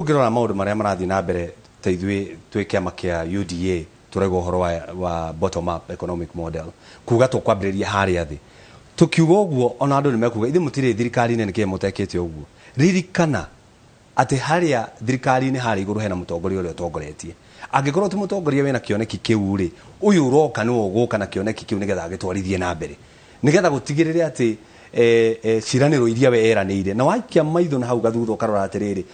Ũngĩrora maũndũ marĩa marathiĩ na mbere, ta ithuĩ twĩ kĩama kĩa UDA tũrauga ũhoro wa bottom up economic model, kuga tũkwambĩrĩria harĩa thĩ. Tũkiuga ũguo, ona andũ nĩ mekuga ithuĩ mũtirĩ thirikari-inĩ, nĩkĩĩ mũtekĩte ũguo? Ririkana atĩ harĩa thirikari-inĩ harĩa igũrũ hena mũtongoria ũrĩa ũtongoretie. Angĩkorwo ti mũtongoria wĩna kĩoneki kĩu rĩ, ũyũ ũroka nĩwe ũgũka na kĩoneki kĩu nĩgetha agĩtwarithie na mbere, nĩgetha gũtigĩrĩre atĩ ciĩranĩro iria we eranĩire. Na waikia maitho na hau gathutha ũkarora atĩrĩrĩ,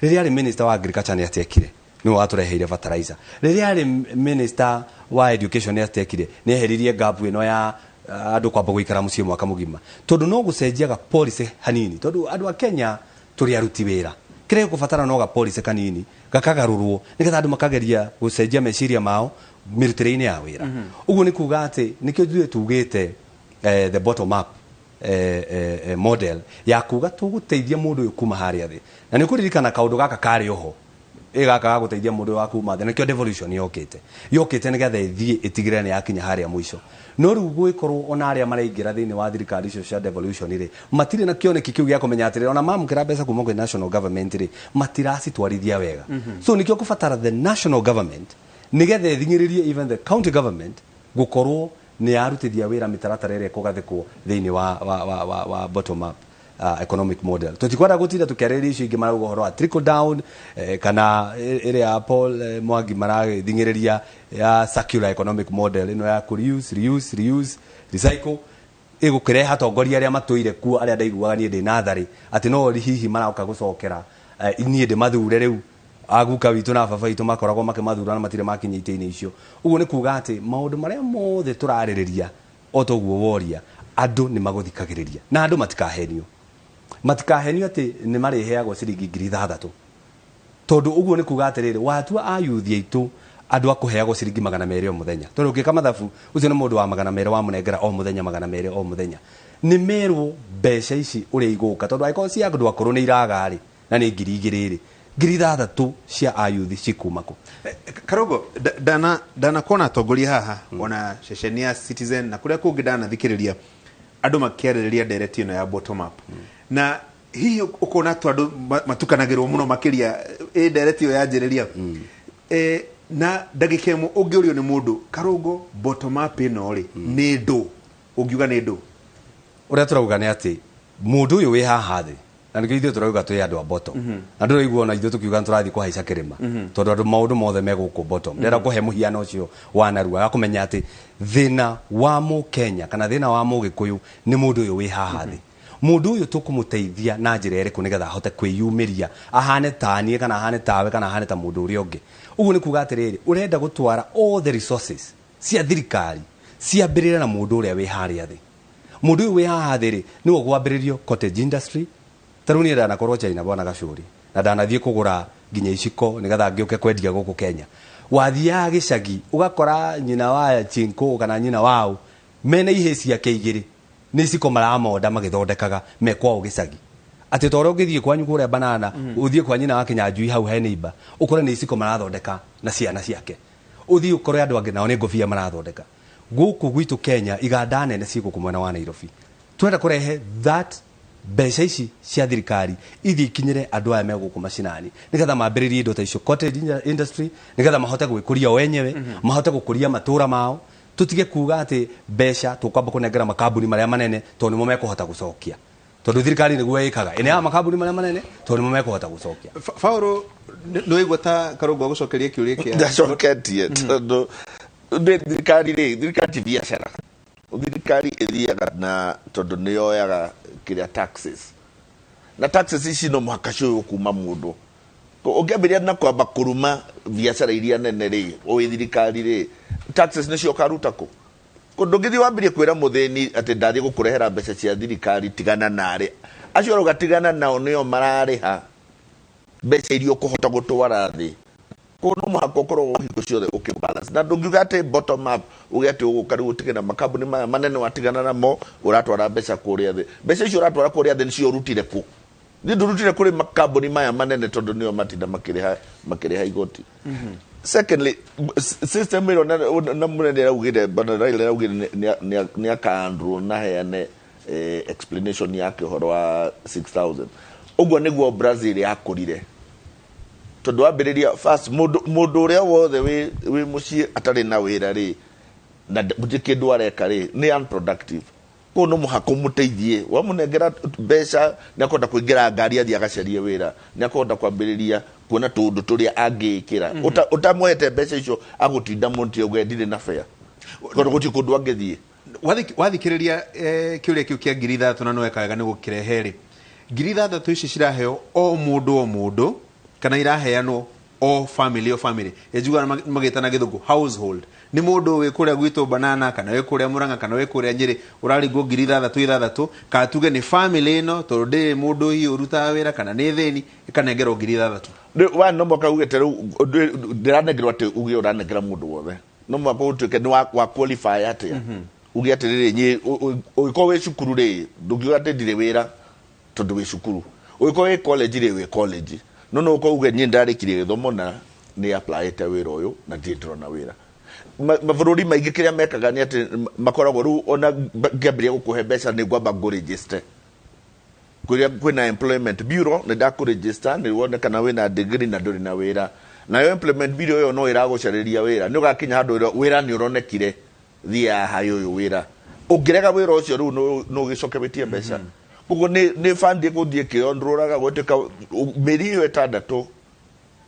rĩrĩa arĩ minister wa agriculture nĩ atekire, nĩwe watũreheire fertilizer. Rĩrĩa arĩ minister wa education nĩ atekire, nĩ eheririe gap ĩno ya andũ kwamba gũikara mũciĩ mwaka mũgima, tondũ no gũcenjiaga policy hanini, tondũ andũ a Kenya tũrĩ aruti wĩra. Kĩrĩa gĩkũbatara no ga policy kanini gakagarũrwo, nĩgetha andũ makageria gũcenjia meciria mao mĩrutĩre-inĩ ya wĩra. Ũguo nĩ kuga atĩ nĩkĩo ithuĩ tugĩte the bottom up model ya kuga tũgũteithia mũndũ ũyũ kuma harĩa thĩ. Na nĩ ũkũririkana kaũndũ gaka karĩ oho ĩ gaka ga gũteithia mũndũ ũyũ wa kuma thĩ, nĩkĩo devolution yokĩte nĩgetha ĩthiĩ ĩtigĩrĩre nĩ yakinya harĩa mũico. No rĩu gwĩkorwo ona arĩa maraingĩra thĩinĩ wa thirikari icio cia devolution rĩ, matirĩ na kĩoneki kĩu gĩa kũmenya atĩrĩrĩ, ona mamũkĩra mbeca kuma kwĩ national government rĩ, matiracitwarithia wega. So nĩkĩo kũbatara the national government nĩgetha ĩthing'ĩrĩrie even the county government gũkorwo nĩ yarutithia wĩra mĩtaratara ĩrĩa ĩkũgathĩkwo thĩinĩ wa bottom up economic model. Tũtikwenda gũtinda tũkĩarĩrĩria icio ingĩ marauga ũhoro wa trickle down, kana ĩrĩa ya Paul Mwangi marathing'ĩrĩria ya circular economic model ĩno ya kũ reuse, reuse, reuse, recycle, ĩgũkĩreha atongoria arĩa matũire kuo, arĩa ndaiguaga niĩ ndĩ natharĩ atĩ no hihi maroka gũcokera niĩ ndĩmathure. Rĩu aguka witũ na baba witũ makoragwo makĩmathura na matirĩ makinya itĩ-inĩ icio. Ũguo nĩ kuga atĩ maũndũ marĩa mothe tũrarĩrĩria, o ta ũguo woria, andũ nĩ magũthikagĩrĩria na andũ matikahenio atĩ nĩ marĩheagwo ciringi 6,000, tondũ ũguo nĩ kuga atĩrĩrĩ, watua ayuthi aitũ andũ a kũheagwo ciringi 200 o mũthenya, tondũ ũngĩka mathabu, ũcio nĩ mũndũ wa 200 wamũnengera o mũthenya 200 o mũthenya. Nĩ merwo mbeca ici ũrĩa igũka, tondũ angĩkorwo cia andũ akũrũ nĩ iraga rĩ, na nĩ 2,000 rĩ, 6,000 cia ayuthi cikuma kũ? Karogo, ndanakuona atongoria haha ona ceceni ya Citizen na kũrĩa kũngĩ, ndanathikĩrĩria andũ makĩarĩrĩria ndereti ĩno ya bottom up, na hihi ũkona tu andũ matukanagĩrwo mũno makĩria ĩ ndereti ĩyo yanjĩrĩria. Na ndagĩka ĩmwe, ũngĩũrio nĩ mũndũ, Karũngo, bottom up ĩno rĩ, nĩ ndũ ũngiuga nĩ ndũ? Ũrĩa tũrauga nĩ atĩ mũndũ ũyũ wĩ haha thĩ, na nĩkĩo ithuĩ tũrauga twĩ andũ a bottom, na ndũraigua ona ithuĩ tũkiuga nĩ tũrathiĩ kũhaica kĩrĩma, tondũ andũ maũndũ mothe me gũkũ bottom. Ndĩrenda kũhe mũhiano ũcio wa narua wa kũmenya atĩ thĩna wa mũkenya kana thĩna wa mũgĩkũyũ nĩ mũndũ ũyũ wĩ haha thĩ. Mũndũ ũyũ tũkũmũteithia na njĩra ĩrĩkũ nĩgetha ahote kwĩyumĩria, ahane ta niĩ kana ahane tawe kana ahane ta mũndũ ũrĩa ũngĩ? Ũguo nĩ kuga atĩrĩrĩ, ũrenda gũtwara all the resources cia thirikari ciambĩrĩre na mũndũ ũrĩa wĩ harĩa thĩ. Mũndũ ũyũ wĩ haha thĩ rĩ, nĩwe gwambĩrĩrio cottage industry. Ta rĩu niĩ ndanakorwo China, bwana Gacũri, na ndanathiĩ kũgũra nginya iciko nĩgetha ngĩũke kwendia gũkũ Kenya. Wathiaga gĩcagi ũgakora nyina wa chinko kana nyina wao mena ihĩ ciake igĩrĩ nĩ iciko maramonda magĩthondekaga me kwao gĩcagi, atĩ ta ũrĩa ũngĩthiĩ kwanyu kũrĩa banana, ũthiĩ kwa nyina wa Kĩnyanjui hau he neighbor, ũkore nĩ iciko marathondeka na ciana ciake. Ũthiĩ ũkore andũ angĩ nao nĩ ngũbia marathondeka. Gũkũ gwitũ Kenya iganda nene ci gũkũ mwena wa Nairobi. Twenda kũrehe that mbeca ici cia thirikari ithiĩ ikinyĩre andũ aya me gũkũ macinani, nĩgetha mambĩrĩrie indo ta icio, cottage industry, nĩgetha mahote gwĩkũria o enyewe, mahote gũkũria matũra mao. Tũtige kuga atĩ mbeca tũkwamba kũnengera makambuni marĩa manene tondũ nĩmo mekũhota gũcokia, tondũ thirikari nĩguo ĩkaga, ĩneaga makambuni marĩa manene tondũ nĩmo mekũhota gũcokia. Paulo, nĩ waigua ta Karũngũ agũcokeria kĩũria kĩa Ndacoketie, tondũ nĩ thirikari rĩ, thirikari ti biacara. Thirikari ĩthiaga na tondũ nĩ yoyaga kĩrĩa taxes, na taxes ici no mũhaka cioywo kuma mũndũ. Ũngĩambĩrĩria na kwamba kũruma biacara iria nene rĩ, ũĩ thirikari rĩ, taxes nĩcio ũkaruta kũ? Ndũngĩthiĩ wambĩrie kwĩra mũthĩni atĩ ndathiĩ gũkũrehera mbeca cia thirikari, tigana narĩ acio arauga tigana nao, nĩo mararĩha mbeca iria ũkũhota gũtwara thĩ. Koguo no mũhaka ũkorwo hingo ciothe ũkĩ balance, na ndũngiuga atĩ bottom up uge atĩ ũgũka rĩu ũtige na makambuni maya manene watigana namo, ũratwara mbeca kũrĩa thĩ. Mbeca icio ũratwara kũrĩa thĩ nĩcio ũrutire kũ? Niĩ ndũrutire kũrĩ makambuni maya manene, tondũ nĩo matinda makĩrĩha igoti. Secondly, system ĩno na mũnene araugire, bwana Raila araugire nĩ akaandrwo na heane explanation yake ũhoro wa 6000. Ũguo nĩguo Brazil yakũrire. Tondũ wambĩrĩria first mũndũ ũrĩa wothe wĩ mũciĩ atarĩ na wĩra rĩ, na gũtirĩ kĩndũ areka rĩ, nĩ unproductive. Koguo no mũhaka ũmũteithie. Wamũnengera mbeca nĩ akũhota kũingĩra ngari athiĩ agacarie wĩra, nĩ akũhota kwambĩrĩria kuona tũũndũ tũrĩa angĩĩkĩra. Ũtamũhete mbeca icio agũtinda mũtĩ auge ndirĩ na fare, tondũ gũtirĩ kũndũ angĩthiĩ. Wathikĩrĩria kĩũria kĩu kĩa 6,000 na nĩweka wega nĩ gũkĩrehe rĩ, 6,000 ici ciraheo o mũndũ o mũndũ kana iraheanwo o family o family? Njiguaga magĩtana gĩthũngũ household. Nĩ mũndũ wĩ kũrĩa gwitũ Banana kana wĩ kũrĩa Murang'a kana wĩ kũrĩa Nyĩrĩ ũraringwo 6,000 6,000, kana tuge nĩ family ĩno tondũ ndĩrĩ mũndũ hihi ũrutaga wĩra kana nĩ thĩni ĩkanengerwo 6,000? Wa no mũhaka uge ta rĩu ndĩranengerwo atĩ uge ũranengera mũndũ wothe, no mũhaka ũtuĩke nĩ wa qualify atĩa, uge atĩrĩrĩ, niĩ ũngĩkorwo wĩ cukuru rĩ, ndũngiuga atĩ ndirĩ wĩra tondũ wĩ cukuru. Ũngĩkorwo wĩ college rĩ, wĩ college, no ũkorwo uge niĩ ndarĩkirie gĩthomo na nĩ applyĩte wĩra ũyũ na ndirĩ ndĩrona wĩra. Mabũrũri maingĩ kĩrĩa mekaga nĩ atĩ makoragwo rĩu ona ngĩambĩrĩria gũkũhe mbeca nĩ ngwamba ngũregister kũrĩa kwĩna employment bureau, nĩ ndakũregister nĩ wone kana wĩna degree na ndũrĩ na wĩra. Nayo employment bureau ĩyo no ĩragũcarĩria wĩra, nĩ ũgakinya handũ wĩra nĩ ũronekire, thiĩ haha ũyũ wĩra. Ũngĩrega wĩra ũcio rĩu no ũgĩcoke wĩtie mbeca. Koguo nĩ bandi gũthiĩ kĩondũraga gwĩtĩka mĩeri ĩyo 6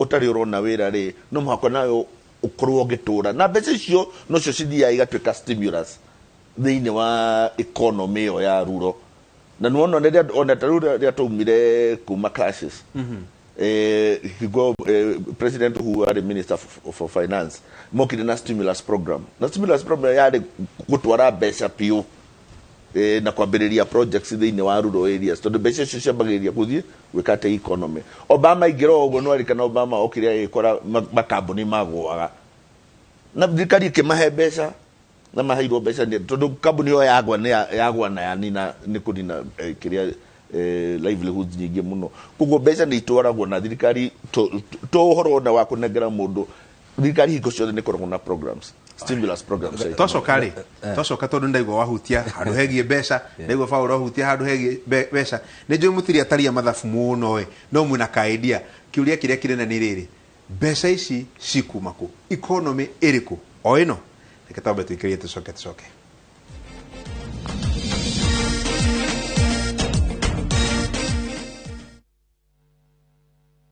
ũtarĩ ũrona wĩra rĩ, no mũhaka nayo ũkorwo ũgĩtũra na mbeca icio nocio cithiaga igatuĩka stimulus thĩinĩ wa economy ĩyo ya rural. Na nĩwona rĩrĩa ona ta rĩu rĩrĩa twaumire kuma crisis, hingo President Uhuru arĩ minister for finance, mokire na stimulus program, na stimulus program yarĩ gũtwara mbeca biũ na kwambĩrĩria projects thĩinĩ wa rural areas, tondũ mbeca icio ciambagĩrĩria gũthiĩ gwĩka atĩ economy. Obama aingĩra o ũguo, nĩwarikana Obama okire agĩkora makambuni magũaga na thirikari ĩkĩmahe mbeca, na maheirwo mbeca tondũ kambuni ĩyo yagwa nĩ yagwa na yanina nĩ kũnina kĩrĩa livelihoods nyingĩ mũno. Koguo mbeca nĩ itwaragwo na thirikari to ũhoro ona wa kũnengera mũndũ, thirikari hingo ciothe nĩ ĩkoragwo na programs, stimulus programs. Twacoka rĩ, twacoka tondũ ndaigua wahutia handũ hegiĩ mbeca, ndaigua Paul wahutia handũ hegiĩ mbeca, nĩ njũĩ mũtirĩ ataria mathabu mũno ĩ, no mwĩna ka idea. Kĩũria kĩrĩa kĩnene nĩ rĩrĩ, mbeca ici cikuma kũ? Economy ĩrĩkũ? O ĩno? Reke twambe tũikĩrie tũcoke.